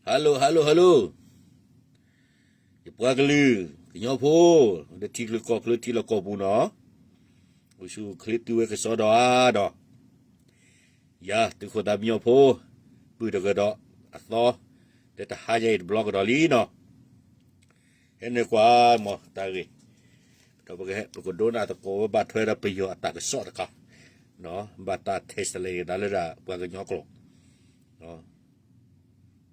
hello hello hello ယပှၤကလုာ် ကညီဖိ လၢထံချၢကီၢ်ချၢထံလီၢ်ကီၢ်ပူၤနီၤ, အိၣ်ဆူၣ်အိၣ်ချ့သုဝဲကစီဒီဧါဒီး ယၤသုးခိၣ်သးမံညီဖိ ပုၢ်တကဒီးအသီ လၢတဟါညါအံၤတဘျီကဒီးလံနီၤ, ဟဲနုာ်ကွၢ်မး တၢ်ဂ့ၢ် ဒီးပကဒိကနၣ်သကိးဝဲဘၣ်ထွဲဒီးပယီၤအတၢ်ကစီၣ်တခါ, ဘၣ်တၢ် translate ဒၣ်လၢဒၣ်ပှၤကညီကျိာ်,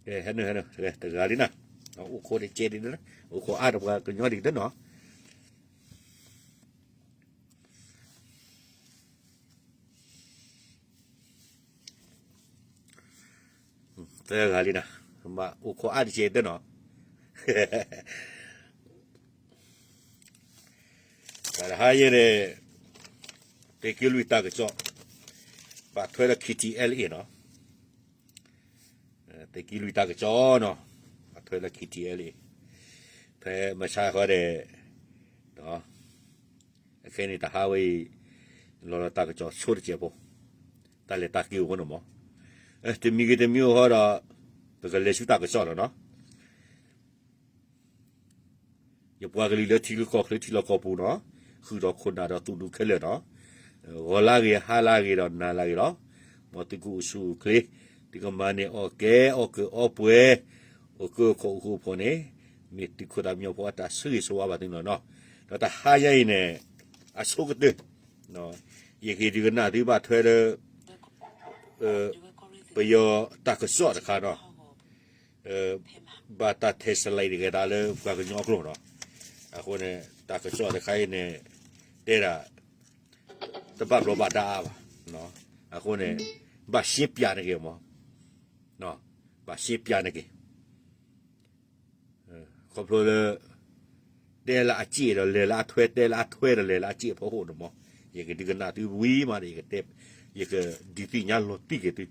ဟဲနုာ် ဟဲနုာ် တဂၤလံနၤ, အိၣ်ခိးတကဲဒ်န့ၣ်, အိၣ်ခိးအါဒီးပှၤကညီဒ်န့ၣ်နီၤ သၢဂၤလံနၤ, အိၣ်ခိးအါတကဲဒ်နီၤ, တၢ်တဟါယဲန့ၣ် သုးက့လွံၢ်တၢ်ကစီၣ် ဘၣ်ထွဲဒီး K T L A နီၤ, သုးက့လွံၢ်တၢ်ကစီၣ်နီၤ, ဘၣ်ထွဲဒီး K T L A, ဖဲမဆါဃီဒီး အခဲန့ၣ်တဟါဝဲအံၤ လီၤလီၤတၢ်ကစီၣ်ဆိတစဲးဖိ, တၢ်လဲၤတၢ်က့ၤအိၣ်ဖိန့ၣ်မး, တမံၤဂ့ၤတမံၤအိၣ်ဃီဒီး ပကလဲၤဆူတၢ်ကစီၣ်လီၤနီၤ, ယပှၤကလုာ်လၢထံချၢကီၢ်ချၢထံလီၢ်ကီၢ်ပူၤနီၤ, ဃုာ်ဒီးခိၣ်နၢ်ဒီးသုးဒူခဲလၢာ်နီၤ, ဂီၤလၢဂ့ၤ ဟါလၢဂ့ၤဒီးနၤလၢဂ့ၤလီၤ, မ်သုကအိၣ်ဆူၣ်အိၣ်ချ့, သုကမၤန့ၢ်အီၣ်ကဲအီၣ်ကၢအီပှဲၤ, အိၣ်ကၢခိၣ်အိၣ်ဃူအိၣ်ဖိးန့ၣ်, မ့ၢ်သုးခိၣ်သးမံညီဖိအတၢ်ဆိၣ်ဂ့ၤဆိၣ်ဝါဘၣ်သုန့ၣ်လီၤနီၤ, ဒီးတဟါယဲအံၤန့ၣ် အဆိကတၢၢ် ယကဒုးကနၣ်သုဘၣ်ထွဲလၢ ပယီၤတၢ်ကစီၣ်တခါနီၤ, ဘၣ်တၢ် translate တဂ့ၤတၢ်လၢပှၤကညီအကျိာ်နီၤ, အဃိန့ၣ် တၢ်ကစီၣ်တခါအံၤန့ၣ် တဲဒၣ် တဘၣ်ဘျီးဘၣ်ဒါအါဘၣ်, အဃိန့ၣ် ဘၣ်ရှင်းပြနက့ၤမး, ဘၣ်ရှင်းပြနက့ၤ ခီဖျိလၢ တဲလၢအစ့ၣ်ဒီးလဲၤလၢအထွဲ တဲလၢအထွဲဒီးလဲၤလၢအစ့ၣ်အဖီခိၣ်န့ၣ်မး, ယကဒုးကနၣ်သုဝံၤမးဒီး ယကဒုးသ့ၣ်ညါလီၤတံၢ်က့ၤသု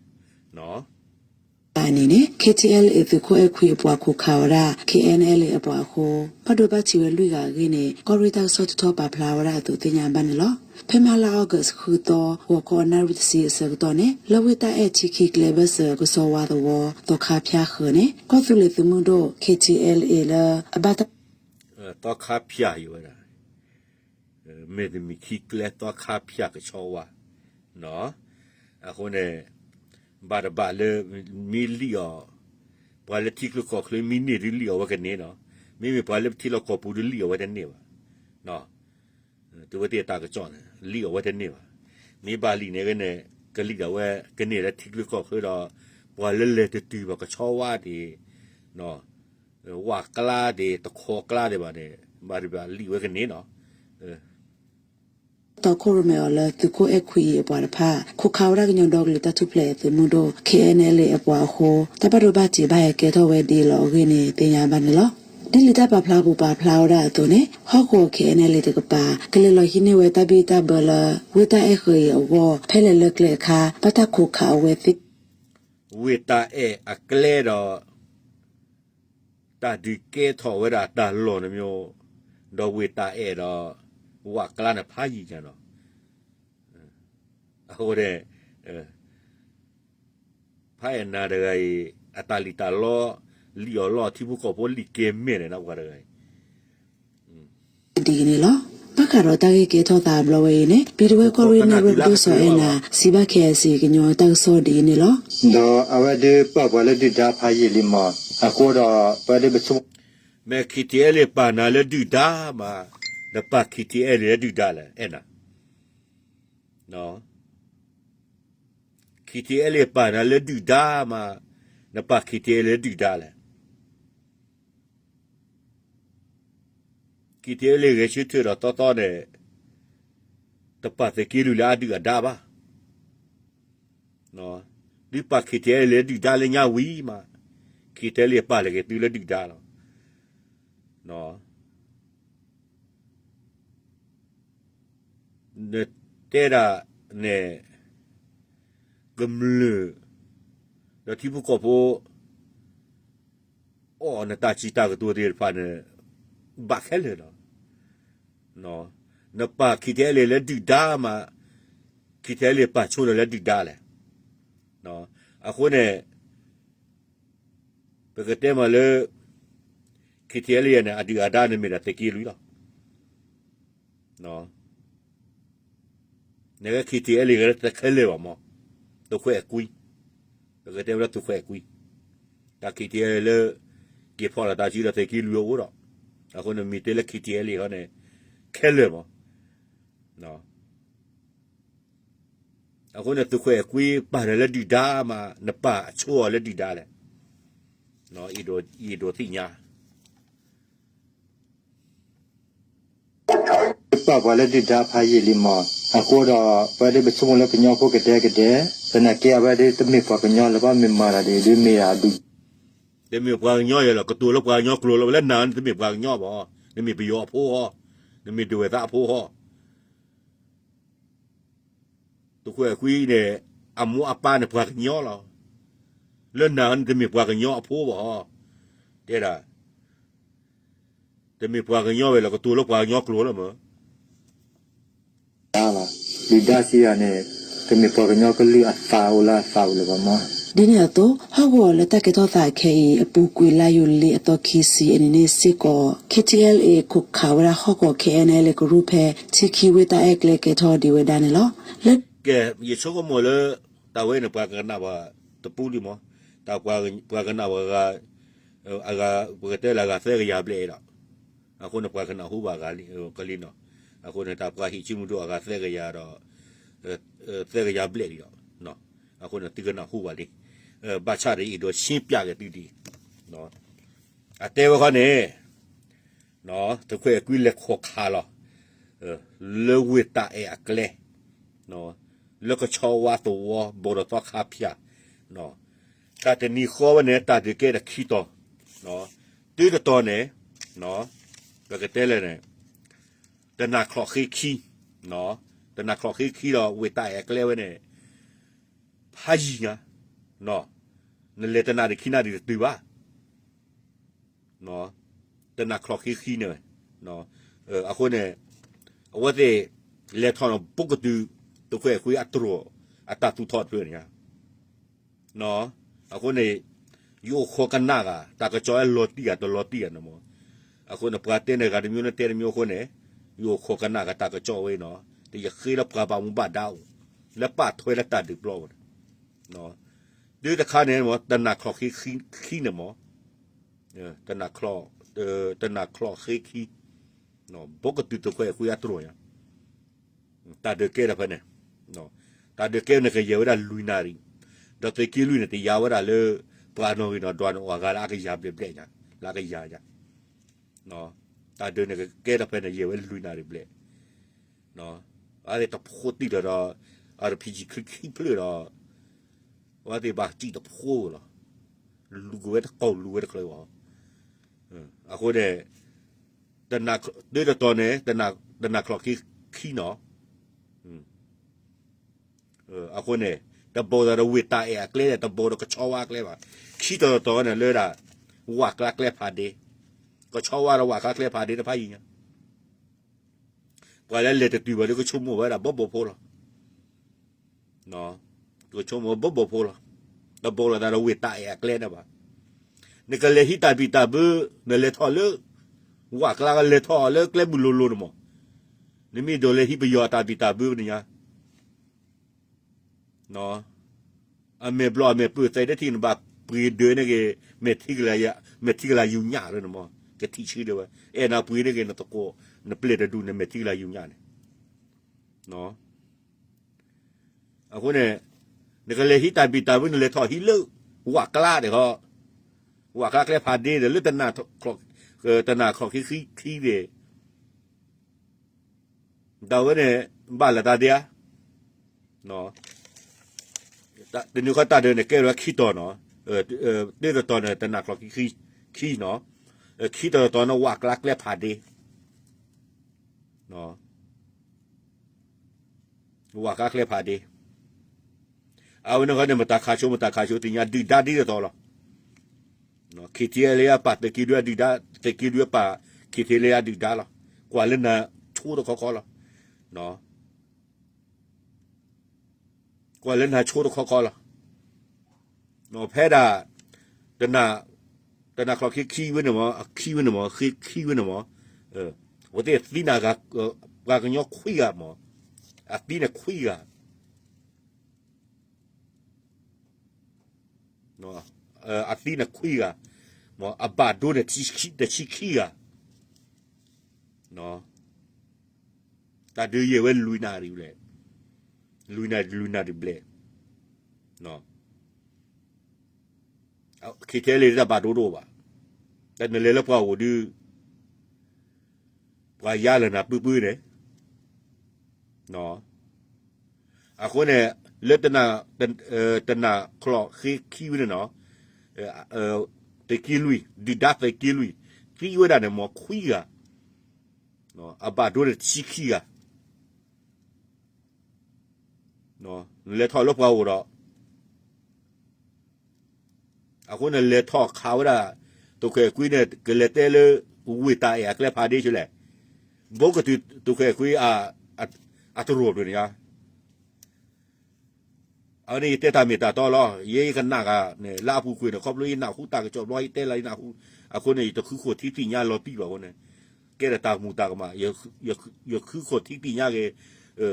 အန့ၣ်န့ၣ် K T L A သုးခိၣ်အဲၣ်ခွံအပှၤခိးခးဝဲဒၣ် K N L A အပှၤအဃိ ဘၣ်ဒိဘၣ်ထံးဝဲလွံၢ်ဂၤအဂ့ၢ်န့ၣ် ကီၢ်ရ့ၣ်တၢ်ကစီၣ်တထီၣ်ပာ်ဖျါဝဲဒၣ်အသိးသ့ၣ်ညါဘၣ်န့ၣ်လီၤ. ဖဲမဟါလါအီကူးဃုသီ ဂီၤခီအနၣ်ရံၣ်တဆံအဆၢကတီၢ်န့ၣ် လၢဝ့ၢ်တၢ်အဲၣ်ထံခံကျဲဘၢၣ်စၢၤကစီဝါသဝီ သီခါဖၠၣ်ဃၢၤန့ၣ် ကီၢ်သူလ့ၤသုးမုၢ်ဒိၣ် K T L A လၢအဘၣ်တၢ် သီခါဖၠၣ်ယဝဲဒၣ် မ့ၢ်တမံၤခံကျဲသီခါဖၠၣ်ကဆီဝါ အဃိန့ၣ် ဘၣ်တဘၣ်လၢ မ့ၢ်လံၣ်အီၤ ပှၤလၢထံချၢကီၢ်ချၢမ့ၢ်န့ၢ်ဒုးလံၣ်အီၤဝဲကန့ၢ်နီၤ, မ့မ့ၢ်ပှၤလၢပထံလီၢ်ကီၢ်ပူၤဒုးလံၣ်အီၤဝဲတန့ၢ်ဘၣ်, တုၤဝဲသ့ၣ်တၢ်ကစီၣ်န့ၣ် လံၣ်အီၤဝဲတန့ၢ်ဘၣ်, မ့ၢ်ဘၣ်လံၣ်န့ၣ်ဂ့ၤန့ၣ် ကလံၣ်ဒၣ်ဝဲကန့ၢ်လၢထံချၢကီၢ်ချၢဒီး ပှၤလၢလဲၤတတုၤဘၣ်ကဆီဝါဒံး ဝၣ်ကျါဒံး တခီကျါဒံးဘၣ်န့ၣ် ဘၣ်တဘၣ်လံၣ်ဝဲကန့ၢ်နီၤ တီခိၣ်ရိၣ်မဲအီၤလၢသုးခိၣ်အဲၣ်ခွံအံၤအပှၤတဖၣ် ခိးခးဝဲဒၣ်ကညီဒီကလုာ်တၢ်ထူၣ်ဖျဲးသုးမုၢ်ဒိၣ် K N L A အပှၤအဃိ တၢ်ဘၣ်ဒိဘၣ်ထံးဘၣ်ဟဲကဲထီၣ်ဝဲဒ်အလီၢ်အဂ့ၢ်န့ၣ် သ့ၣ်ညါဘၣ်န့ၣ်လီၤ. ဒ်လံာ်တၢ်ပာ်ဖျါပူၤပာ်ဖျါဝဲဒၣ်အသိးန့ၣ် ဟီၣ်ကဝီၤ K N L A တကပၤ ကလဲၤလီၤဟံးန့ၢ်ဝဲတၢ်ဘံၣ်တၢ်ဘၢလၢ ဝ့ၢ်တၢ်အဲၣ်ဃၢၤအံၤအဂီၢ် ဖဲလဲၣ်လၢကျဲအခါ ဘၣ်တၢ်ခိးခးအဝဲသ့ၣ် ဝ့ၢ်တၢ်အဲၣ်အကျဲဒီး တၢ်ဒုးကဲထီၣ်ဝဲဒၣ်တၢ်လီၢ်န့ၣ်မ့ၢ် ဒီးဝ့ၢ်တၢ်အဲၣ်ဒီး ဝၣ်ကျါန့ၣ်ဖးယံာ်ညါနီၤ, အဃိန့ၣ် ဖးအဲၣ်နၤတဂၤအံၤ အတၢ်လံၣ်တၢ်လီ လံၣ်အီၤလီၢ်ထံဖိကီၢ်ဖိလံၣ်ကဲမဲာ်န့ၣ်နီၤ ပှၤတဂၤအံၤ ဒ်အံၤန့ၣ်လီၤ. ဘၣ်ဃးဒီးတၢ်ဂ့ၢ်ကဲထီၣ်သးအဘျီဝဲအံၤန့ၣ် ပံၤတဝဲၢ်ကီၢ်ရ့ၣ်နဲၣ်ရွဲၣ်ပဒိၣ်စီၤအဲၣ်နၤ စံးဘၣ် K S A ကညီတၢ်ကစီၣ်ဒ်အံၤန့ၣ်လီၤ. ဒီးအဝဲဒုးပာ်ပှၤလၢဒုၣ်ဒါဖးယံာ်လံမး အဃိဒီး ပဝဲဒုးပဆိ မ့ၢ် K T L A ပာ်နၤလၢဒုၣ်ဒါမး နပာ် K T L A လၢဒုၣ်ဒါလဲၣ် အဲၣ်နၤ K T L A ပာ်နၤလၢဒုၣ်ဒါမး နပာ် K T L A လၢဒုၣ်ဒါလဲၣ် K T L A ဂဲၤဆၢထၢၣ်ဒီးသီသီန့ၣ် တပာ်သုးက့လွံၢ်လၢအဒုၣ်အဒါဘၣ် ဒုးပာ် K T L A လၢဒုၣ်ဒါလၢညါဝံၤမး K T L A ပာ်လီၤက့ၤသုလၢဒုၣ်ဒါလီၤ နတဲဒၣ်န့ၣ် ကမျၢၢ် ဒီးထံဖိကီၢ်ဖိ အီၣ်နတၢ်စံးတၢ်ကတိၤသ့ၣ်တဖၣ်န့ၣ် ဘၣ်ခဲလၢာ်လီၤ. နပာ် K T L A လၢဒုၣ်ဒါမး K T L A ပာ်ဆိနၤလၢဒုၣ်ဒါလဲၣ်. အဃိန့ၣ် ပကတဲမ့ၢ်လၢ KTLA န့ၣ် အဒုၣ်အဒါန့ၣ်မ့ၢ်ဒၣ်သုးက့လွံၢ်လီၤ. နကဲ KTLA ဂ့ၤလၢတခဲလၢာ်ဘၣ်မး, သုးခွဲးအကွံ, ပကတဲဝဲဒၣ်သုးခွဲးအကွံ, တၢ် KTLA လၢ က့ၤဖီၣ်လီၤတၢ်စုဒီးသုးက့လွံၢ်အအိၣ်ဒီး, အဃိန့ၣ်မ့ၢ်တဲလၢ KTLA ဟီန့ၣ် ခဲလၢာ်မး. အဃိန့ၣ် သုးခွဲးအကွံပာ်ဒီးလၢဒုၣ်ဒါမး နပာ်ဆိအီၤလၢဒုၣ်ဒါလဲၣ်, ယအဲၣ်ဒိးသ့ၣ်ညါ ပာ်ပှၤလၢဒုၣ်ဒါဖးယံာ်လံမး, အဃိဒီး ပဝဲဒၣ်ပဆိကမိၣ်လၢကညီဖိကဒဲကဒဲ, သနာ်က့အဝဲဒၣ်တမ့ၢ်ပှၤကညီလၢၤဘၣ် မ့ၢ်မၤတၢ်ဒ်အံၤဒ်မ့ၢ်အဒုၣ် တမ့ၢ်ပှၤကညီယဲလီၤ, ကတိၤလၢပှၤကညီကျိာ်လီၤ, လၢနၤန့ၣ်တမ့ၢ်ပှၤကညီဘၣ်, နမ့ၢ်ပယီၤအဖိဟီ, နမ့ၢ်ဒဝဲၢ်သးအဖိဟီ. သုးခွဲးအကွံန့ၣ် အမိၢ်အပၢ်န့ၣ်ပှၤကညီလီၤ. လၢနၤန့ၣ်တမ့ၢ်ပှၤကညီအဖိဘၣ်, တဲဒၣ် တမ့ၢ်ပှၤကညီဝဲလီၤ, ကတိၤလၢပှၤကညီကျိာ်လီၤမး. ဒုၣ်ဒါစံးယၤန့ၣ် တမ့ၢ်ပှၤကညီကလုာ်အသးအိၣ်လၢအသးအိၣ်လၢၤဘၣ်မး. ဒ်န့ၣ်အသိး ဟီၣ်ကဝီၤလၢတၢ်ကဲထီၣ်သးခဲအံၤ အပူၤကွံာ်လါယူၤလံအသီခံဆံအနံၤန့ၣ်စ့ၢ်ကီး KTLA ခိးခးဝဲဒၣ်ဟီၣ်ကဝီၤ KNLA ကရူၢ်ဖဲ ထံခံဝ့ၢ်တၢ်အဲၣ်ကျဲကဲထီၣ်ဒံးဝဲဒၣ်န့ၣ်လီၤ. လၢ ကဲ ယဆိကမိၣ်လၢ တၢ်ဝဲန့ၣ် ပှၤကနၣ်ပှၤတပူၤလံမး, တၢ်ပှၤကနၣ်ပှၤဂၤ အဂၤ ပကတဲလၢအဂၤသၢကယၤဘျဲၣ်ဒီး အဃိန့ၣ် ပှၤကနၣ်ဟူဘၣ်အဂၤကလံနီၤ, အဃိန့ၣ် တၢ်ပှၤဟံးစုမုၢ်ဒိၣ်အဂၤသၢကယၤဒီး သၢကယၤဘျဲၣ်လံဒီး အဃိန့ၣ် သုကနၣ်ဟူဘၣ်လံ, ဘၣ်ဆၣ်ဒီးယအဲၣ်ဒိးရှင်းပြက့ၤသုဒ်အံၤ, အတဲဝဲခီန့ၣ် သုးခွဲးအကွံလဲၤခိးခးလီၤ လၢဝ့ၢ်တၢ်အဲၣ်အကျဲ လၢကဆီဝါသဝီ ဘူးဒီးသီခါဖၠၣ်, တၢ်တနံၤဃီဝဲန့ၣ် တၢ်ဒုးကဲထီၣ်ခံတီၤ, တုၤတတီၤန့ၣ် ပကတဲလဲၣ်န့ၣ် တနၢ်ချီၣ်ဃ့ခံ, တနၢ်ချီၣ်ဃ့ခံဒီးဝ့ၢ်တၢ်အဲၣ်အကျဲဝဲန့ၣ် ဖးယံၤညါ, နလဲၤတနၣ်ဒံးခံနၣ်ဒံးတတုၤဘၣ် တနၢ်ချီၣ်ဃ့ခံန့ၣ်, အဃိန့ၣ် အဝဲသ့ၣ်လဲၤထီၣ်န့ၣ် ဘူးကတုၤ သုးခွဲးအကွံအတြိၤ အတၢ်သူၣ်ထီၣ်တဖျၢၣ်န့ၣ်ညါ, အဃိန့ၣ် ယအိၣ်ခိးကနၣ်ဂၤ တၢ်ကစီၣ်အဲၣ်လီၤတံၢ်ဂၤတလီၤတံၢ်ဂၤန့ၣ်မး, အဃိန့ၣ် ပှၤတဲန့ၣ်ဂၤတမံၤန့ၣ်တဲတမံၤအဃိန့ၣ် ယအိၣ်ခိးကနၣ်ဂၤတၢ်ကစီၣ်ဝဲနီၤ, တယဃ့လၢပှၤဘၣ်မူဘၣ်ဒါအိၣ် လၢပာ်ထွဲလၢတၢ်ဒုးပျီဝဲန့ၣ် တုၤတခါန့ၣ် တနၢ်ချီၣ်ဃ့ခံန့ၣ်မး, တနၢ်ချီၣ်, တနၢ်ချီၣ်ဃ့ခံ, ဘူးကတုၤသုးခွဲးအကွံအတြိၤညါ, တၢ်ဒုးကဲထီၣ်ဖဲန့ၣ်, တၢ်ဒုးကဲန့ၣ်ကယဲၢ်ဝဲဒၣ်လွံၢ်နၣ်ရံၣ်, ဒီးသုးက့လွံၢ်န့ၣ် တယာ်ဝဲဒၣ်လၢ ပှၤနီၣ်ဂံၢ်နီၣ်ဒွးန့ၣ် အိၣ်အဂၤလၢအကယၤဘျဲၣ်ဘျဲၣ်ညါ, လၢအကယၤညါ, တၢ်ဒုးန့ၣ်ကကဲထီၣ်ဖဲန့ၣ် ယဲၢ်ဝဲလွံၢ်နၣ်ရံၣ်ဘျဲၣ် အဝဲသ့ၣ်တဖိးတံၢ်လီၤဒီး RPG ခံဖျၢၣ်ဒီး အဝဲသ့ၣ်ဘၣ်စံၣ်တဖိးလီၤ, လူၤကဝဲတကိးလူၤဝဲတချၢဘၣ်, အဃိန့ၣ် တနၢ်ချီၣ်, တုၤတတီၤန့ၣ် တနၢ်ချီၣ်ခံ, ခံနီၤ, အဃိန့ၣ် တဘူးသးဒီးဝ့ၢ်တၢ်အဲၣ်အကျဲ တဘူးဒီးကဆီဝါအကျဲဘၣ်, ခံတီၤတတီၤန့ၣ် လၢဒၣ် ဝၣ်ကျါကျဲဖးဒ့, ကဆီဝါဒီးဝၣ်ကျါကျဲဖးဒ့တဖးယံၤညါ ပှၤလၢလဲၤတတုၤဘၣ်ဒီးကဆိကမိၣ်ဝဲဒၣ်ဘီဘီဖိလီၤ, ကဆိကမိၣ်ဘီဘီဖိလီၤ, တဘူးလိာ်သးဒီးဝ့ၢ်တၢ်အဲၣ်အကျဲန့ၣ်ဘၣ်, နကလဲၤဟံးတၢ်ဘံၣ်တၢ်ဘၢ နလဲၤထီၣ်လၢ ဝၣ်ကျါကလဲၤထီၣ်လၢကျဲမုၢ်လိၤလိၤန့ၣ်မး, နမ့ၢ်ဒိးလဲၤဟံးပယီၤတၢ်ဘံၣ်တၢ်ဘၢန့ၣ်ညါ အမဲာ်ဘျီၣ်အမဲာ်ပၢၢ်သဲးဒၢထံၣ်နဘၣ်ပှ့ၤဒၢးန့ၣ်ဂ့ၤ, မဲာ်ထံကလၤ, မဲာ်ထံကလၤယူၤညၣ်လၢနမ့ၢ် ကထံၣ်ဆှၢဒၢးဝဲ, အဲၣ်နၤပှ့ၤန့ၣ်ဂ့ၤ နသကိး နပျဲၢ်တဒူၣ်န့ၣ် မဲာ်ထံကလၤယူၤညၣ်န့ၣ်, အဃိန့ၣ် နကလဲၤဟံးတၢ်ဘံၣ်တၢ်ဘၢ နလဲၤထီၣ်ဟံးလၢ ဝၣ်ကျါဒီး ဝၣ်ကျါကျဲဖးဒ့ဒီး လၢ တနၢ်ချီၣ်ဃ့ခံန့ၣ် ဒီးဝဲန့ၣ် ဘၣ်လၢတၢ်ဒ့ဧါ, တနံၤဃီတၢ်ဒုးန့ၣ် ကဲထီၣ်ဝဲခံတီၤနီၤ, တၢတတီၤန့ၣ် တနၢ်ချီၣ်ခံ, ခံနီၤ, ခံတီၤတတီၤန့ၣ် ဝၣ်ကျါကျဲဖးဒ့ ဝၣ်ကျါကျဲဖးဒ့, အဝဲန့ၣ်ဃီန့ၣ် မတၤခးဆိ မတၤခးဆိ သ့ၣ်ညါဒုၣ်ဒါဒ်သိးသိးလီၤ. KTLA ပာ်သုးက့ဒုအဒုၣ်ဒါ, သုးက့ဒုပာ် KTLA အဒုၣ်ဒါလီၤ. ကွၢ်လၢနၤဆိတခီခီလီၤ. ကွၢ်လၢနၤဆိတခီခီလီၤ. ဖဲဒၣ် တနၢ် တနၤချီၣ်ခံခံဝဲန့ၣ်မး အခံဝဲန့ၣ်မး ဃ့ခံဝဲန့ၣ်မး, အဝဲသ့ၣ်သံနၤဂၤ, ပှၤကညီခွံဂၤမး, အသံန့ၣ်ခွံဂၤ, အသံန့ၣ်ခွံဂၤ, မး အဘၣ်ဒိန့ၣ် တဆံခံဂၤ, တၢ်ဒုးယဲၢ်ဝဲလွံၢ်နၣ်ရံၣ်ဘျဲၣ်, လွံၢ်နၣ်ရံၣ် လွံၢ်နၣ်ရံၣ်ဘျဲၣ်, ခဲခဲလံ တၢ်ဘၣ်ဒိဒိၣ်ဘၣ်, တၢ်နလဲၤလၢပှၤအိၣ်ဒုး, ပှၤယါလၢနၤပုၢ်ပုၢ်န့ၣ်, အဃိန့ၣ်, လၢတနၤချီၣ်ဃ့ခံဝဲန့ၣ်နီၤ, သုးက့လွံၢ် ဒုၣ်ဒါသုးက့လွံၢ် သံဝဲဒၣ်န့ၣ်မးခွံဂၤ, အဘၣ်ဒိန့ၣ်တဆံခံဂၤ, နလဲၤထီၣ်လၢပှၤအိၣ်ဒီး, အဃိန့ၣ်လဲၤထီၣ်ခးဝဲဒၣ်, သုးခိၣ်အဲၣ်ခွံန့ၣ် ကလဲၤတဲလၢ, ဝ့ၢ်တၢ်အဲၣ်အကျဲဖးဒ့ဆူလဲၣ်, ဘိကတုၤသုးခိၣ်အဲၣ်ခွံ, အတရိၣ်ဒိၣ်န့ၣ်ဧါ အဝဲန့ၣ်ယတဲတၢ်မ့ၢ်တၢ်တီလီၤ. ယဲယကနၣ်ဂၤန့ၣ် လၢအပူၤကွံာ်န့ၣ် ခီဖျိယနၢ်ဟူတၢ်ကစီၣ်ဘျီ ယတဲလၢယနၢ်ဟူ, အဃိန့ၣ် ယတဃုခိၣ်ထံသ့ၣ်ညါလီၤတံၢ်ဘၣ်အဃိန့ၣ်, ကဲထီၣ်တၢ်မုာ်တၢ်ကမၣ်, ယဃုခိၣ်ထံသ့ၣ်ညါက့ၤ,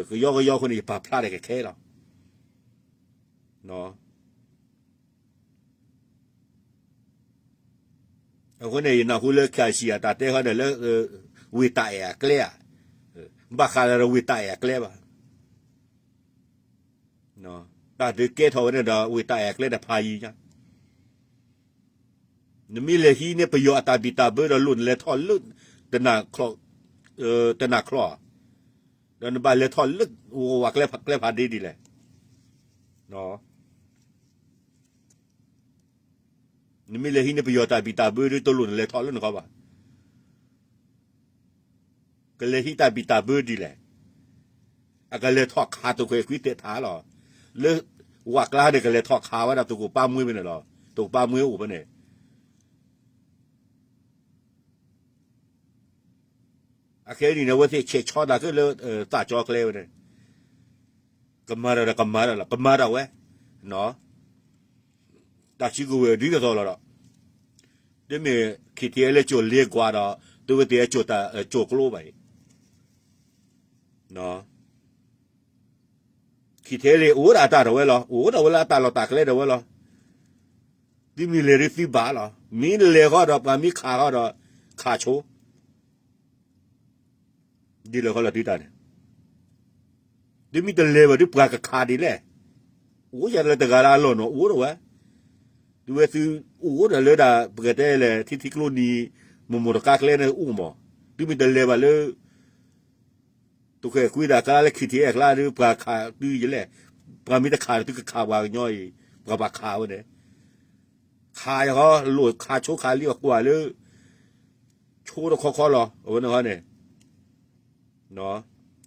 ကယီကယီအဃိန့ၣ် ယပာ်ဖျါဒီးကခဲလီၤ. အဃိန့ၣ် ယနၢ်ဟူလၢ ခၠၣ်စံၣ် အတၢ်တဲဃီန့ၣ်လၢ, ဝ့ၢ်တၢ်အဲၣ်အကျဲဧါ, ဘၣ်ဃးလၢဝ့ၢ်တၢ်အဲၣ်အကျဲဘၣ်. တၢ်ဒုးကဲထီၣ်ဝဲန့ၣ်ဒီး ဝ့ၢ်တၢ်အဲၣ်အကျဲန့ၣ်ဖးယံၤညါ, နမ့ၢ်လဲၤဟံးန့ၢ်ပယီၤအတၢ်ဘံၣ်တၢ်ဘၢဒီး လိၣ်နလဲၤထီၣ်လၢ, တနၤချီၣ်, တနၤချီၣ်, ဒီးနဘၣ်လဲၤထီၣ်လၢ, ဝ့ၢ်ကျဲဖးဒ့ဒ်လဲၣ်. နမ့ၢ်လဲၤဟံးန့ၢ်ပယီၤတၢ်ဘံၣ်တၢ်ဘၢဒီး တလိၣ်နလဲၤထီၣ်လၢနခီဘၣ်. ကလဲၤဟံးတၢ်ဘံၣ်တၢ်ဘၢဒ်လဲၣ်. အကလဲၤထီၣ်ခးသုးခိၣ်အဲၣ်ခွံတဲာ်ထးလီၤ. လၢ, ဝ့ၢ်ကျါန့ၣ် ကလဲၤထီၣ်ခးဝဲဒၣ်သုးခိၣ်ပၢ်မှ့ဝဲန့ၣ်လီၤ. သုးခိၣ်ပၢ်မှ့အိၣ်ဖဲန့ၣ် အခဲအံၤန့ၣ် အဝဲသ့ၣ်ဆဲးဆီတၢ်ခဲလၢ, သးကၠီကျဲဝဲန့ၣ်, ကမၤတၢ်ဒီးကမၤတၢ်လီၤ, ကမၤတၢ်ဝဲ, တၢ်စုကဝဲၤဒ်သိးသိးလီၤဒီး, တမ့ၢ် ခံထံအဲလၢကၠိၤလ့ကွၢ်ဒီး, သုဝဲသ့ၣ်ကၠိၤတၢ်ကၠိၤကျိဘၣ်အံၤ, ခံထံအဲလၢ အိၣ်ဒၣ်အတၢ်တဝဲလီၤ, အိၣ်ဒၣ်ဝဲလၢအတၢ်လီၢ်တၢ်ကျဲတဝဲလီၤ. သုမ့ၢ်လဲၤဒုးသုဘၣ်လီၤ. မ့ၢ်လဲၤဃီဒီး ပှၤမ့ၢ်ခးဃီဒီး, ခးဆိ ဒ်လဲၣ်ဃီလီၤသုတၢ်န့ၣ်, သုမ့ၢ်တလဲၤဘၣ်ဒုးပှၤကခးဒ်လဲၣ်. အိၣ်ယၤလၢတဂၤလၢအလီၢ်နီၤ အိၣ်ဒၣ်ဝဲ, သုဝဲသု, အိၣ်ဒၣ်လၢဒၣ် ပကတဲလဲၣ် ထံထံကျိနံၤ, မိၢ်မိၢ်တကါကျဲန့ၣ်အိၣ်မး, သုမ့ၢ်တလဲၤဘၣ်လၢ သုးခိၣ်အဲၣ်ခွံတၢ်ကျါလၢ ခံထံအဲၣ်ကျါဒီး ပှၤခးသုယလဲၣ်, ပှၤမ့ၢ်တခးဒီးသုကခးပှၤကညီအံၤ, ပှၤဘၣ်ခးဝဲန့ၣ်, ခးယၤဃီ လိၣ်ခးဆိခးလံအကွၢ်လၢ ဆိတခီခီလီၤ အဝဲန့ၣ်ဃီန့ၣ်,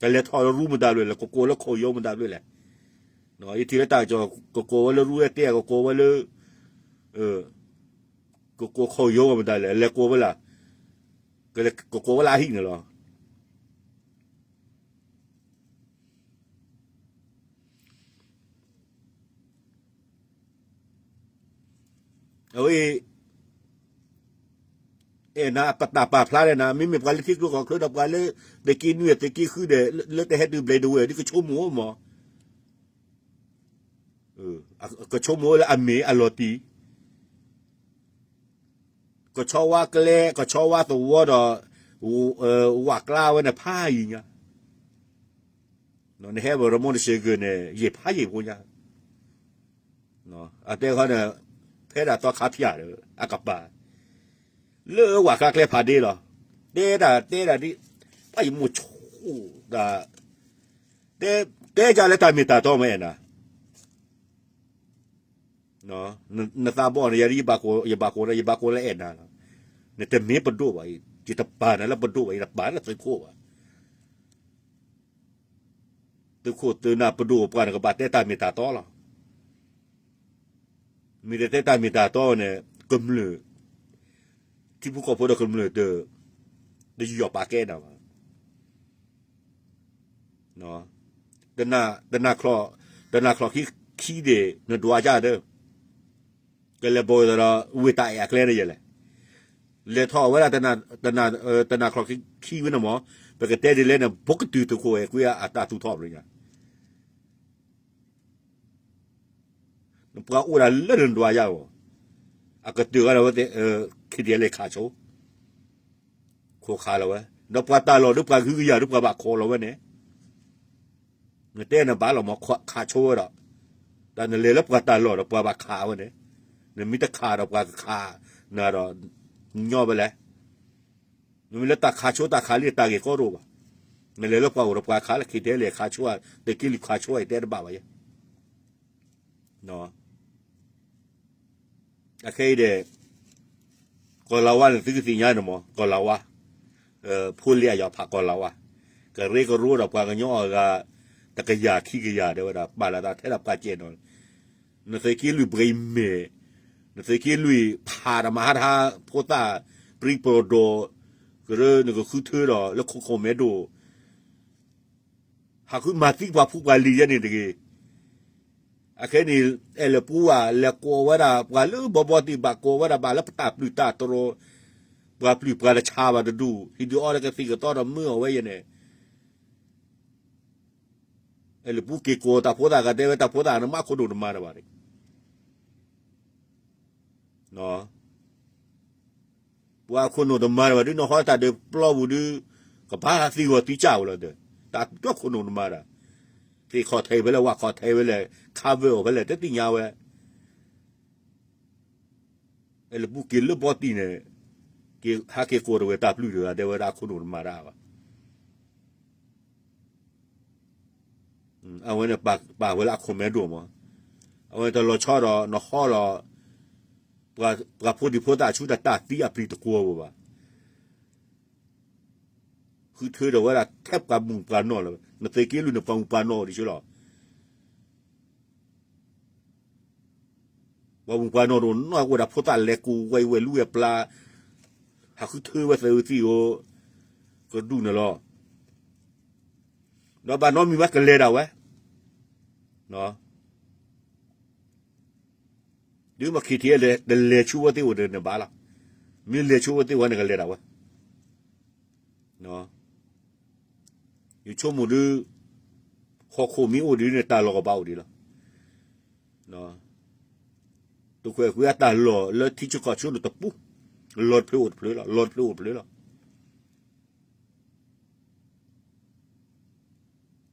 ကလဲၤထီၣ်လၢရူမတၤဘျဲၣ်လဲၣ်, ကကိးလၢခိၣ်ယိမတၤဘျဲၣ်လဲၣ်, ယထံၣ်လၢတၢ်ကစီၣ် ကကိးဝဲလၢရူဝဲတဲ ကကိးဝဲလၢ, ကကိးခိၣ်ယိမတၤလဲၣ် လဲၤကိးဝဲလၢ, ကကိးဝဲလၢအဟံၣ်န့ၣ်လီၤ. အဝဲ, အဲၣ်နၤပတၢ်ပာ်ဖျါန့ၣ်နၤ မ့မ့ၢ်ပှၤလၢထံကျိကီၢ်ချၢဒီး ပှၤလၢ, သုးက့နွံသုးက့ဃုဒီး လၢတဟဲတုၤဘျဲၣ်ဒဝဲၢ်ဒ်ကဆိကမိၣ်မး, ကဆိကမိၣ်လၢအမ့ၢ်အလီၤတံၢ် ကဆီဝါကျဲ ကဆီဝါသဝီဒီး, ဝ့ၢ်ကျါဝဲန့ၣ်ဖးယံၤညါ, နဟဲဘၣ်ရမိၢ်တစ့ၢ်ကီးန့ၣ် ယံာ်ဖးယံာ်ဖိညါ, အတဲခီန့ၣ်, ဖဲဒၣ်သီခါဖၠၣ်ဒီး အကပၤ, လၢဝ့ၢ်ကျါကျဲဖးဒ့လီၤ, တဲဒၣ်တဲဒၣ်ဒ်, ပှၤယမိၢ်ဆိၣ်ဒၣ်, တဲ, တဲယၤလၢတၢ်မ့ၢ်တၢ်တီမ့ၢ်အဲၣ်နၤ နသးဘီန့ၣ် ယၤဒ်ယဘၣ်ကိး, ယဘၣ်ကိး, ယဘၣ်ကိးလၢအဲၣ်နၤလီၤ, နတမ့ၢ်ပဒိၣ်ဘၣ်, ယတပာ်နၤလၢပဒိၣ်ဘၣ်, ယတပာ်လၢသုးခိၣ်ဘၣ်, သုးခိၣ်သုးနၢ်ပဒိၣ်ပှၢ်န့ၣ် ကဘၣ်တဲတၢ်မ့ၢ်တၢ်တီလီၤ, မ့ၢ်တတဲတၢ်မ့ၢ်တၢ်တီန့ၣ် ကမျၢၢ်, ထံဖိကီၢ်ဖိဒီးကမျၢၢ်တ, တယီၤပာ်ကဲနၤဘၣ် တနၤ, တနၤချီၣ်, တနၤချီၣ်ခံ, ခံဒ့ၣ် နဒွးကဒီး, ကလဲၤဘီၣ်သဒီး ဝ့ၢ်တၢ်အဲၣ်အကျဲန့ၣ်ယဲလဲၣ်, လဲၤထီၣ်ဝဲဒၣ် တနၤချီခံဝဲန့ၣ်မး, ပကတဲဒ်လဲၣ်န့ၣ် ဘိကတုၤသုးခိၣ်အဲၤကွံအတၢ်သူၣ်ထီၣ်ပညါ ပှၤအိၣ်ဒၣ်လၢနဒွးယါအီၤ, အကတၢၢ်ဂၤဒီးဝဲ, ခံဒဲးလဲၤခးဆိ, ခိးခးလီၤဝဲ, ဒီးပှၤတၢ်လီၢ်ဒီးပှၤကဟုကယာ်ဒီး ပှၤဘၣ်ခိးလီၤဝဲန့ၣ်, နတဲနဘၣ်လီၤမး ခးဆိဝဲဒီး, တၢ်နလဲၤလၢပှၤတၢ်လီၢ်ဒီးပှၤဘၣ်ခးဝဲန့ၣ်, နမ့ၢ်တခးဒီးပှၤကခးနၤဒီး, ညီဝဲလဲၣ် နမ့ၢ်လၢတၢ်ခးဆိတၢ်ခးလံတၢ်ဂ့ၢ်ကီတအိၣ်ဘၣ်, နလဲၤလၢပှၤအိၣ်ဒီးပှၤခးလၢခံတဲလဲၤခးဆိ, သုးက့လွံၢ်ခးဆိအံၤတဲတဘၣ်ဘၣ်ယဲ, အခဲအံၤဒီး, ကီၢ်လၤဝါန့ၣ် သုကသ့ၣ်ညါန့ၣ်မး ကီၢ်လၤဝါ, ဖိလ့အယီၤဖးကီၢ်လၤဝါ, ကရၢကရိဒီးပှၤကညီအဂၤ, တကယၤခံကယၤဒဲးဝဲဒၣ် ပာ်လီၤသးထဲဒၣ်ပှၤကဲနီၤ နသုးက့လွံၢ်ဘှံးမဲာ်, နသုးက့လွံၢ်ဖးဒီးမၤဟါတဟါ, ဖိသၣ်ပြံပြိၢ်ဒိၣ်, ကရၢနကဃုထၢဒီးလၢခိခိၣ်မဲဒိၣ်, ဟးဃုမၤသံပှၤဖိပှၤလံၤယဲန့ၣ်တဂ့ၤ, အခဲန့ၣ်, အဲၣ်လၢပူၤဘၣ် လဲၤကိးဝဲဒၣ်ပှၤလၢဘီဘီတံၢ်ဘၣ်ကိးဝဲဒၣ်ဘၣ်လၢပတၢ်ပျုၢ်တၢ်တြီၤ, ပှၤပျုၢ်ပှၤတဆါဘၣ်တဒူၣ် ဟံၣ်ဒုးအီဒီးကသံၣ်ကသီဒီးမၢအီၤဝဲယဲန့ၣ် အဲၣ်လၢပူၤက့ၤကိးတၢ်ဖိသၣ်ဂၤတဲဝဲတၢ်ဖိသၣ်န့ၣ်မ့ၢ်အခိၣ်နူာ်တမၤတဘၣ်န့ၣ်, ပှၤအခိၣ်နူာ်တမၤတဘၣ်ဒုး နဟီတၢ်ဒုးပျီပူၤဒုး, ကဘၣ်သံဂီၤသံစၢ်ဝဲလီၤဒီး, တၢ်ဒိခိၣ်နူာ်တမၤတၢ်, သ့ၣ်ခီၣ်ထံးဖဲလဲၣ် ဝၣ်ခီၣ်ထံးဖဲလဲၣ် ခးဝဲအိၣ်ဖဲလဲၣ် တသ့ၣ်ညါဝဲ အဲၣ်လၢပူၤက့ၤလၢဘီတံၢ်န့ၣ်, ဟးက့ၤကိးတဝဲတၢ်ပျုၢ်တဂၤ တဲဝဲဒၣ်အခိၣ်နူာ်တမၤတၢ်ဘၣ်. အဝဲန့ၣ်ပာ်ဝဲလၢအခိၣ်မဲဒိၣ်မး, အဝဲန့ၣ်တလီၤဆီဒီးနဟီလီၤ, ပှၤဖိဒံဖိသၣ်ဆူတၢ်တၢ်သံအပျံၤတကွီၤဘၣ်, ဃုထၢဒီးဝဲဒၣ်ထဲပှၤမုၢ်ပှၤနီၢ်လီၤ, နသုးက့လွံၢ်န့ၣ် ပှၤမုၢ်ပှၤနီၢ်အိၣ်ဒံးဆူလီၤ ပှၤမုၢ်ပှၤနီၢ်တအိၣ်နီၢ်အိၣ်ဒၣ်ဖိသၣ်လဲၤကူၣ်ဝဲဝဲလူဝဲပျါ, ဟးဃုထၢဝဲသးအုးသံအိၣ်, ကဒူၣ်န့ၣ်လီၤ. ဒီးဘၣ်နီတမံၤဘၣ်ကလဲၤဒၣ်ဝဲ, ဒ်မ့ၢ်ခံထံၣ်တလဲၤဆူဝဲသ့ၣ်အိၣ်ဒီးန့ၣ်ဘၣ်လီၤ, မ့ၢ်လဲၤဆူဝဲသ့ၣ်ဝဲန့ၣ်ကလဲၤဒၣ်ဝဲ ယဆိကမိၣ်ဒုး, ဟီၣ်ခိၣ်မ့ၢ်အိၣ်ဒ်န့ၣ် တၢ်လီၢ်ကဘၣ်အိၣ်ဒံးလီၤ. သုးခိၣ်အဲၣ်ကွံအတၢ်လီၢ်လၢထံဆၢကီၢ်ဆၢန့ၣ်တပူၤ, လီၢ်တဖျၢၣ်အိၣ်တဖျၢၣ်လီၤ, လီၢ်တဖျၢၣ်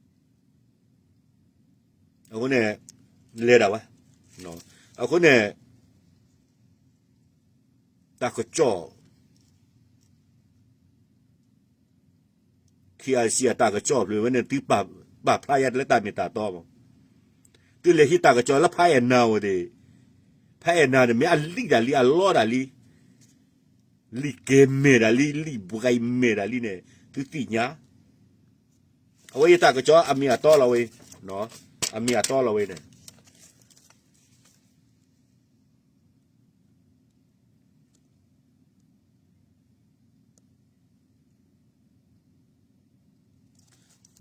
အိၣ်တဖျၢၣ်လီၤ. အဃိန့ၣ်, လဲၤဒၣ်ဝဲ, အဃိန့ၣ်, တၢ်ကစီၣ် KIC အတၢ်ကစီၣ်ဖျၢၣ်ဝဲန့ၣ် သုပာ်ဖျါယါတလၢတၢ်မ့ၢ်တၢ်တီမး, သုလဲၤဟံးတၢ်ကစီၣ်လၢဖးအဲၣ်နၤဝဲသ့ၣ်, ဖးအဲၣ်နၤန့ၣ်မ့ၢ်အလံာ်ဒၣ်လံ အလီဒၣ်လံ, လံာ်ကဲၤမဲာ်ဒၣ်လံ လံာ်ဘှံးမဲာ်ဒၣ်လံန့ၣ် သုသ့ၣ်ညါ, အဝဲယတၢ်ကစီၣ်အမ့ၢ်အတီလီၤဝဲ, အမ့ၢ်အတီလီၤဝဲန့ၣ်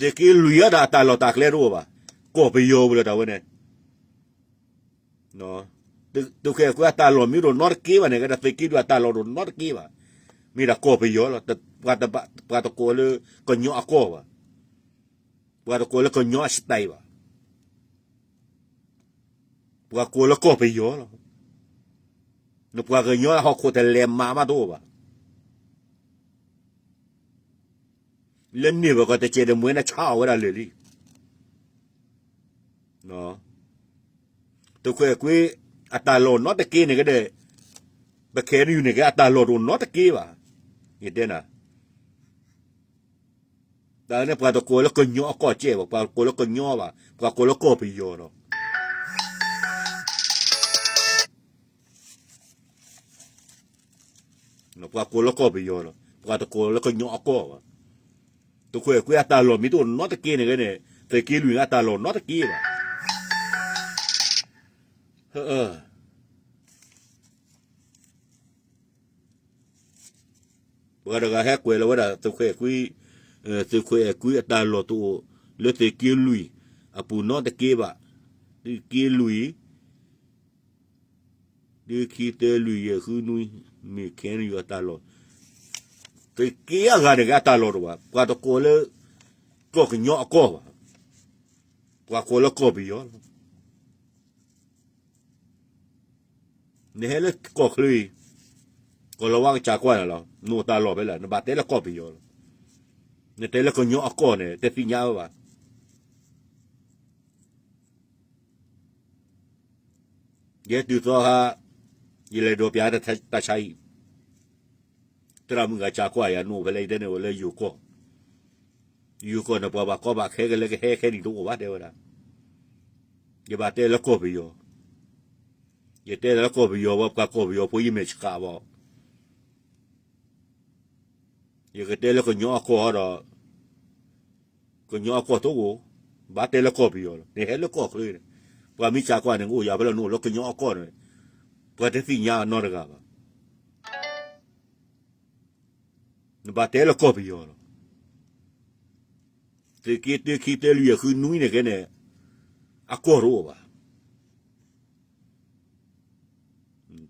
သုးက့လွံၢ်အဒၣ်အတၢ်လီၢ်တၢ်ကျဲတအိၣ်ဘၣ်, ကီၢ်ပယီၤဝဲလၢတၢ်ဝဲန့ၣ်, သုးခိၣ်အဲၣ်ကွံအတၢ်လီၢ်မ့ၢ်တအိၣ်နီတက့ဘၣ်န့ၣ် ကဲဒၣ်သုးက့လွံၢ်အတၢ်လီၢ်တအိၣ်နီတက့ဘၣ်, မ့ၢ်ဒၣ်ကီၢ်ပယီၤလီၤ, ပှၤတကိးလၢကညီအကီၢ်ဘၣ်, ပှၤတကိးလၢကညီအ style ဘၣ် ပှၤကိးလၢကီၢ်ပယီၤလီၤ. နပှၤကညီအဟီၣ်ခိၣ်တလဲၤမၤမးတအိၣ်ဘၣ်. လၢန့ၣ်ဘၣ်ကီးတစဲးတမှဲၤနဆါအီၣ်ဝဲဒၣ်လၢာ်လံ. သုးခိၣ်အဲၣ်ကွံ အတၢ်လီၢ်နီတက့န့ၣ်ကဒီး, ပခဲအံၤန့ၣ်က့ အတၢ်လီၢ်တအိၣ်နီတက့ဘၣ်. ယတဲနၤ တၢ်န့ၣ် ပှၤတကိးလၢကညီအကီၢ်စဲးဘၣ်, ပှၤတကိးလၢကညီဘၣ်, ပှၤကိးလၢကီၢ်ပယီၤလီၤ. ပှၤကိးလၢကီၢ်ပယီၤလီၤ, ပှၤတကိးလၢကညီအကီၢ်ဘၣ်. သုးခိၣ်အဲၣ်ကွံအတၢ်လီၢ်မ့ၢ်တအိၣ်နီတက့န့ၣ်ဂ့ၤန့ၣ်, သုးက့လွံၢ်အတၢ်လီၢ်နီတက့ဘၣ်. ပှၤတဂၤဟဲကွဲးလီၤဝဲဒၣ် သုးခိၣ်အဲၣ်ကွံ, သုးခိၣ်အဲၣ်ကွံအတၢ်လီၢ်တအိၣ်လၢသုးက့လွံၢ်အပူၤနီတက့ဘၣ်. သုးက့လွံၢ် တုၤခံ သၢ လွံၢ် ယဲၢ် ဃု နွံ, မ့ၢ် KNU အတၢ်လီၢ်, သုးက့အဂၤန့ၣ်က့အတၢ်လီၢ်တအိၣ်ဘၣ်, ပှၤတကိးလၢ ကီၢ်ကညီအကီၢ်ဘၣ်, ပှၤကိးလၢကီၢ်ပယီၤလီၤ. နဟဲလၢကီၢ်ချၢအံၤ, ကီၢ်လီၤဝါကစၢ်ကွၢ်န့ၣ်လီၤ, နအိၣ်တၢ်လီၢ်ဖဲလဲၣ်, နဘၣ်တဲလၢကီၢ်ပယီၤလီၤ. နတဲလၢကညီအကီၢ်န့ၣ် တသ့ၣ်ညါဝဲဘၣ်. ယဲတုၤသီခါ, ယလဲၤဒိးပျးတၢ်ဆါဟံၣ်, သရၣ်မုၣ်ဂၤစၢ်ကွၢ်ယၤ နအိၣ်ဖဲလဲၣ်, ယတဲန့ၣ်အိၣ်လၢယိၤကီၢ်, ယိၤကီၢ်န့ၣ် ပှၤဘၣ်ကီဘၣ်ခဲကလဲၤကဟဲခဲနံၣ်တအိၣ်ဘၣ်တဲဝဲဒၣ်. ယဘၣ်တဲလၢကီၢ်ပယီၤ, ယတဲလၢကီၢ်ပယီၤဝဲ ပှၤကီၢ်ပယီၤဖိယမဲာ်ဆှးဘၣ် ယကတဲလၢကညီအကီၢ်ဒီး, ကညီအကီၢ်တအိၣ်, ဘၣ်တဲလၢကီၢ်ပယီၤလီၤ. နဟဲလၢကီၢ်ချၢန့ၣ်, ပှၤမ့ၢ်စၢ်ကွၢ်န့ၣ် နအိၣ်ယၤဖဲလဲၣ်, နအိၣ်လၢကညီအကီၢ်န့ၣ်, ပှၤတသ့ၣ်ညါနီတဂၤဘၣ်. နဘၣ်တဲလၢကီၢ်ပယီၤလီၤ. သုးက့ တုၤခံ သၢ လွံၢ် ယဲၢ် ဃု နွံန့ၣ်ကဲန့ၣ်, အကီၢ်တအိၣ်ဘၣ်.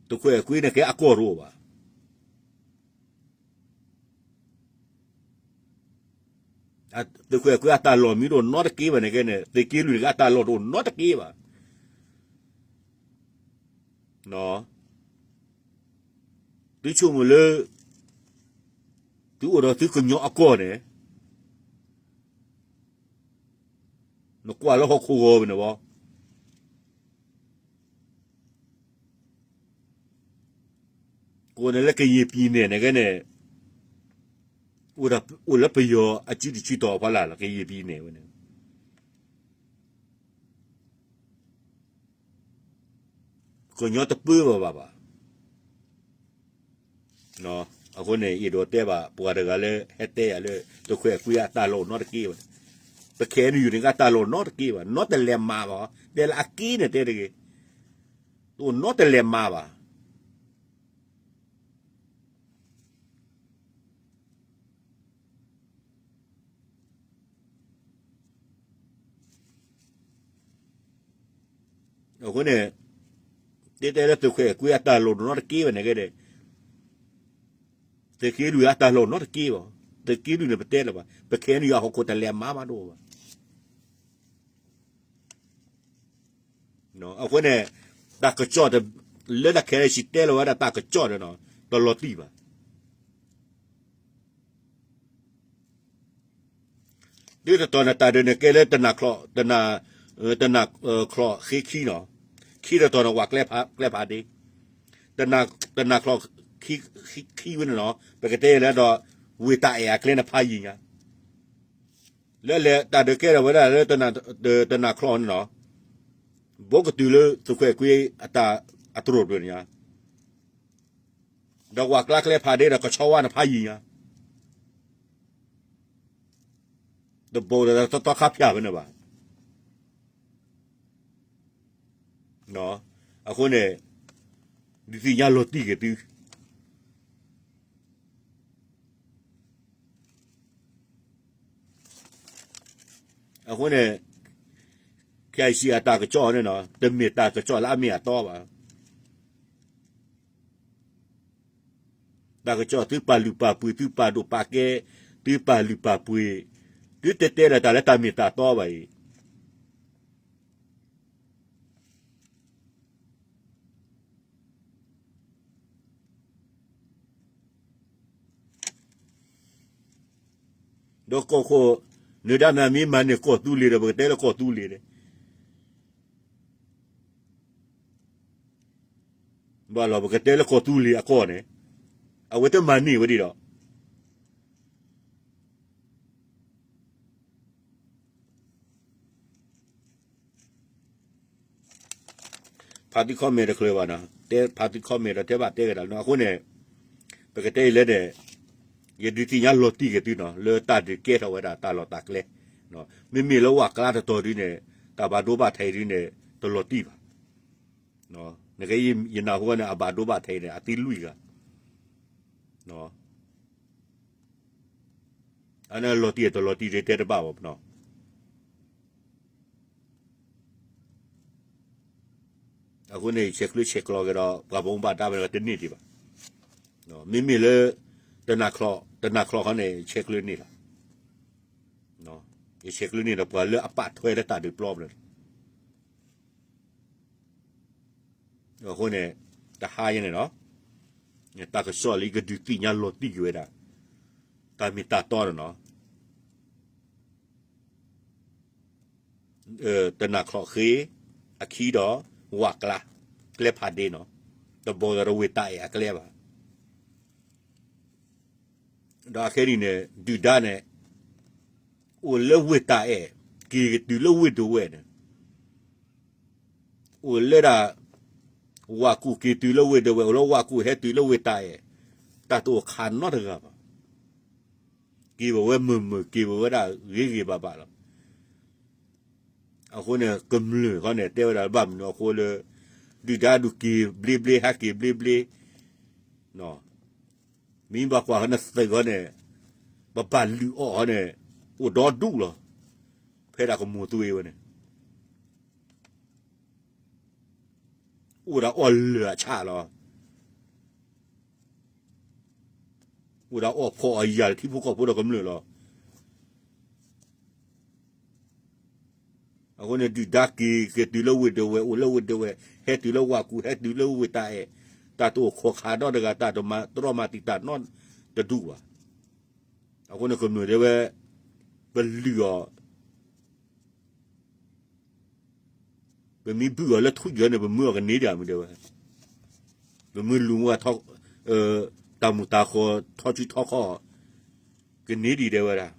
သုးခွဲးကွံန့ၣ်ကဲအကီၢ်တအိၣ်ဘၣ်. သုးခွဲးကွံအတၢ်လီၢ်မ့ၢ်တအိၣ်နီတက့ဘၣ်န့ၣ်ကဲန့ၣ်, သုးက့လွံၢ်န့ၣ်ကဲအတၢ်လီၢ်တအိၣ်နီတက့ဘၣ်. သုဆိကမိၣ်လၢ သုအိၣ်ဒီးသုကညီအကီၢ်န့ၣ်, နကွၢ်လၢဟီၣ်ခိၣ်ဂီၤဝဲန့ၣ်ဘၣ်. ကိးန့ၣ်လၢကယဲၢ်ပံၤနဲၣ်န့ၣ်ကဲန့ၣ်, အိၣ်လၢပယီၤအစုတစုတီၤအဖီလာ်လီၤ, ကယဲၢ်ပံၤနဲၣ်ဝဲန့ၣ်. ကညီတပၢဘၣ်ဘၣ်ဘၣ်. အဃိန့ၣ် ယအဲၣ်ဒိးတဲဘၣ် ပှၤတဂၤလၢဟဲတဲယၤလၢ သုးခွဲးကွံအတၢ်လီၢ်အိၣ်နီတက့ဘၣ်, ပခဲအံၤန့ၣ် ယူၤန့ၣ်ကတၢ်လီၢ်အိၣ်နီတက့ဘၣ်, နီတလဲၤမၤဘၣ်, တဲလၢအက့န့ၣ်တဲတဂ့ၤ, တအိၣ်နီတလဲၤမၤဘၣ်. အဃိန့ၣ် တဲတဲလၢသုးခွဲးကွံအတၢ်လီၢ်အိၣ်နီတက့ဘၣ်န့ၣ်ကဲန့ၣ်, သုးက့လွံၢ်အတၢ်လီၢ်အိၣ်နီတက့ဘၣ်, သုးက့လွံၢ်န့ၣ်ပတဲလၢၤဘၣ်, ပခဲအံၤန့ၣ် ယဟီၣ်ခိၣ်တလဲၤမၤဘၣ်တအိၣ်ဘၣ်. အဃိန့ၣ် တၢ်ကစီၣ်လၢတၢ်ခဲလၢာ်စံးတဲလီၤဝဲဒၣ်တၢ်ကစီၣ်န့ၣ် တလီၤတံၢ်ဘၣ်. ဒ်တတီၤန့ၣ် တၢ်ဒုးန့ၣ်ကဲလၢတနၤချီၣ်, တနၤချီၣ်ဃ့ခံနီၤ, ခံတတီၤန့ၣ် ဝးကျဲဖးဒ့, တနၤချီၣ်ခံဝဲန့ၣ်နီၤ ပကတဲလၢဒီး ဝ့ၢ်တၢ်အဲၣ်အကျဲန့ၣ်ဖးယံၤညါ လၢလဲၤတၢ်ဒုးကဲထီၣ်ဝဲဒၣ်လၢ တနၤချီၣ်န့ၣ်နီၤ, ဘိကတုၤလၢသုးခွဲးကွံအတၢ်အတရိာ်တဖျၢၣ်န့ၣ်ညါ, ဒီးဝးကျဲကျဲဖးဒ့ဒီးကဆီဝါန့ၣ်ဖးယံၤညါ, တဘိဒီးတတီခါဖၠၣ်ဖဲန့ၣ်ဘၣ်. အဃိန့ၣ် ဒုးသ့ၣ်ညါလီၤတံၢ်က့ၤသု အဃိန့ၣ် KIC အတၢ်ကစီၣ်န့ၣ်နီၤ တမ့ၢ်တၢ်ကစီၣ်လၢအမ့ၢ်အတီဘၣ်. တၢ်ကစီၣ်သုပာ်လုၢ်ပာ်ပှ့ၤ သုပာ်ဒိၣ်ပာ်ကဲ သုပာ်လုၢ်ပာ်ပှ့ၤ သုတတဲလၢၤတၢ်လၢတၢ်မ့ၢ်တၢ်တီဘၣ်အံၤ ဒီးကီၢ်ခိၣ် နဒါမ့ၢ်မၤန့ၢ်ကီၢ်သူလ့ၤဒီး ပကတဲလၢကီၢ်သူလ့ၤန့ၣ် ဘၣ်လီၤ ပကတဲလၢကီၢ်သူလ့ၤအကီၢ်န့ၣ် အဝဲတမၤန့ၢ်ဝဲဒၣ်ဒီး ဖးသု comment တချုးဘၣ်နီၤ, ဖးသု comment ဒီးတဲဘၣ်တဲကဒါနီၤ, အဃိန့ၣ် ပကတဲအံၤလဲၣ်န့ၣ် ယဒုးသ့ၣ်ညါလီၤတံၢ်က့ၤသုနီၤ လၢတၢ်ဒုးကဲထီၣ်ဝဲဒၣ်တၢ်လီၢ်တၢ်ကျဲ, မ့မ့ၢ်လၢဝးကျါတတီၤဒုန့ၣ် တၢ်ဘၣ်ဒိဘၣ်ထံးဒုန့ၣ် တလီၤတံၢ်ဘၣ်, နကယနၢ်ဟူဝဲန့ၣ် အဘၣ်ဒိဘၣ်ထံးန့ၣ် အသံလွံၢ်ဂၤ အန့ၣ်လီၤတံၢ်တလီၤတံၢ်ဒ်တဲတဘၣ်ဘၣ်နီၤ, အဃိန့ၣ် ယဆဲးကျၢဆဲးကျိးက့ၤဒီး ပှၤဘၣ်မူဘၣ်ဒါမ့ၢ်တန့ၢ်ဒံးဘၣ်. မ့မ့ၢ်လၢ တနၤချီ တနၤချီခီန့ၣ် ယဆဲးကျၢန့ၢ်လီၤ. ယဆဲးကျၢန့ၢ်ဒီးပှၤလၢအပာ်ထွဲလၢတၢ်ဒုးပျီပူၤန့ၣ်လီၤ. အဃိန့ၣ် တဟါယဲန့ၣ်လီၤ. တၢ်ကစီၣ်လၢယကဒုးသ့ၣ်ညါလီၤတံၢ်က့ၤဝဲဒၣ် တၢ်မ့ၢ်တၢ်တီန့ၣ်လီၤ. တနၤချီဃ့ အခံဒီး ဝၣ်ကျါ ကျဲဖးဒ့န့ၣ်လီၤ. တဘီဒီးဝ့ၢ်တၢ်အဲၣ်အကျဲဘၣ်. ဒီးအခဲအံၤန့ၣ် ဒုၣ်ဒါန့ၣ် အိၣ်လၢဝ့ၢ်တၢ်အဲၣ် က့ၤကတုၤလၢဝ့ၢ်ဒဝဲၢ်န့ၣ် အိၣ်လၢဒၣ် ဝၣ်ကူၣ်က့ၤတုၤလၢဝ့ၢ်ဒဝဲၢ် အိၣ်လၢဝၣ်ကူၣ်ဟဲတုၤလၢဝ့ၢ်တၢ်အဲၣ် တၢ်တအိၣ်ခးနီတဂၤဘၣ်. က့ၤဘၣ်ဝဲမုာ်မုာ် က့ၤဘၣ်ဝဲဒၣ်ဂ့ၤဂ့ၤဘၣ်ဘၣ်လီၤ. အဃိန့ၣ် ကမျၢၢ်ခီန့ၣ် တဲဝဲဒၣ်ဘၣ်မနုၤအဃိလၢ ဒုၣ်ဒါဒုးက့ၤဘျ့ဘျ့ ဟဲက့ၤဘျ့ဘျ့ မ့ၢ်ဘၣ်ကွၢ်ဃီန့ၣ်သုးခီန့ၣ် ပဘၣ်လုၢ်အီၣ်ဃီန့ၣ် အိၣ်ဒီဒူၣ်လီၤ. ဖဲဒၣ်ကမိၢ်သွံဝဲန့ၣ် အိၣ်ဒၣ်အီၣ်လၢာ်အဆၣ်လီၤ. အိၣ်ဒၣ်အီၣ်ဖှီၣ်အီၣ်ယာ်လၢထံဖိကီၢ်ဖိဒီးကမျၢၢ်လီၤ. အဃိန့ၣ် ဒုၣ်ဒါက့ၤက့ၤတုၤလၢဝ့ၢ်ဒဝဲၢ် အိၣ်လၢဝ့ၢ်ဒဝဲၢ် ဟဲတုၤလၢဝၣ်ကူၣ် ဟဲတုၤလၢဝ့ၢ်တၢ်အဲၣ် တၢ်တအိၣ်ခိးခးနီတဂၤ တၢ်တမၤတရီမၤတံာ်တာ်နီတဒူၣ်ဘၣ်. အဃိန့ၣ် ကမျၢၢ်တဲဝဲ ပလုၢ်အီၤ ပမ့ၢ်ဘုၣ်အီၤလၢထူယီၤန့ၣ် ပမၢအီၤကန့ၢ်ဒံးမ့ၢ်တဲဝဲ, ပမ့ၢ်လူၤဝဲ တၢ်မုာ်တၢ်ဃီၤ ထီၣ်စုထီၣ်ခီၣ် ကန့ၢ်ဒံးတဲဝဲဒၣ်,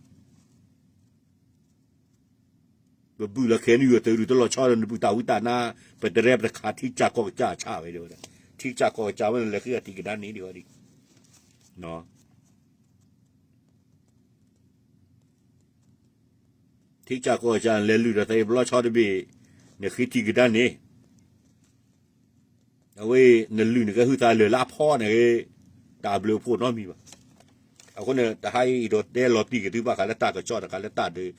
ပဘုၣ်လၢခဲနံၣ်ယိၤသုးဒုးတလီၤဆီဒီး နဘုၣ်တၢ်ဝံတၢ်နါ ပတရဲၣ်ပတခးထံကစၢ်ကီၢ်ကစၢ်အဆၣ်ဝဲဒၣ်, ထံကစၢ်ကီၢ်ကစၢ်ဝဲန့ၣ် လဲၤဃ့အထံးကဒါန့ၣ်ဒံးဝဲဒၣ် ထံကစၢ်ကီၢ်ကစၢ်လဲၤလုၢ်ဒီးသးအံၤပလီဆီတဘ့ၣ်, နဃ့ထံးကဒါန့ၣ်, အဝဲ နလုၢ်နကဟုသးလၢာ်လၢအဖီန့ၣ်, တၢ်ဘျုးဖှိၣ်နီတမံၤဘၣ်. အဃိန့ၣ် တဟါအံၤဒီးတဲလီၤတံၢ်က့ၤသုဘၣ်ဃးလၢတၢ်ကစီၣ်တခါလၢတၢ်ဒုး,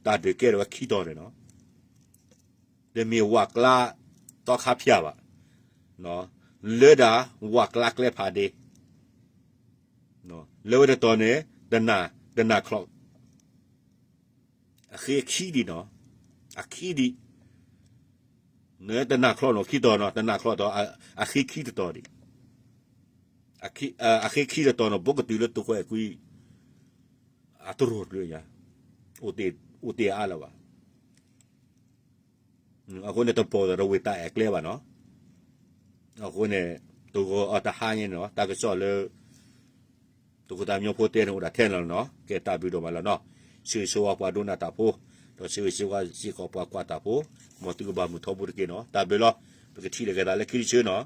တၢ်ဒုးကဲထီၣ်ဝဲခံတီၤန့ၣ်လီၤ. တမ့ၢ်ဝၤကျါ သီခါဖၠၣ်ဘၣ်, လၢဒၣ်ဝၤကျါကျဲဖးဒ့ လၢဝဲတတီၤန့ၣ် တနၤ, တနၤချီၣ်, အဃ့ခံဒံးနီၤ, အခံဒံး, တနၤချီၣ်နီၤ ခံတီၤနီၤ, တနၤချီၣ်တီၤ အဃ့ခံတတီၤဒံး, အဃ့ခံတတီၤနီၤ ဘိးကတုၤလၢတခွဲးကွံ အတရိၤကျၢၤညါ, အိၣ်တ့ၢ်အါလၢၤဘၣ်. အဃိန့ၣ် တပိာ်ဒီးဝ့ၢ်တၢ်အဲၣ်ကျဲဘၣ်နီၤ. အဃိန့ၣ် တဂီၤအတဟါညါန့ၣ်နီၤ တၢ်ကစီၣ်လၢ သုးခိၣ်သးမံဖိတဲန့ၣ်အိၣ်ဒၣ်ထဲန့ၣ်လီၤနီၤ. ကဲတၢ်ဘျုးဒိၣ်မးလီၤနီၤ. ဆၢဂ့ၤဆၢဝါပှၤဒိကနၣ်တၢ်ဖိ, ဒီးဆၢဂ့ၤဆၢဝါစ့ၢ်ကီးပှၤကွၢ်တၢ်ဖိ, မ်သုကဘၣ်မုာ်ထီဘိတက့ၢ်နီၤ. တၢ်ဘျုးလီၤ. ပကထံၣ်လိာ်က့ၤသးလၢခံတဆၢနီၤ.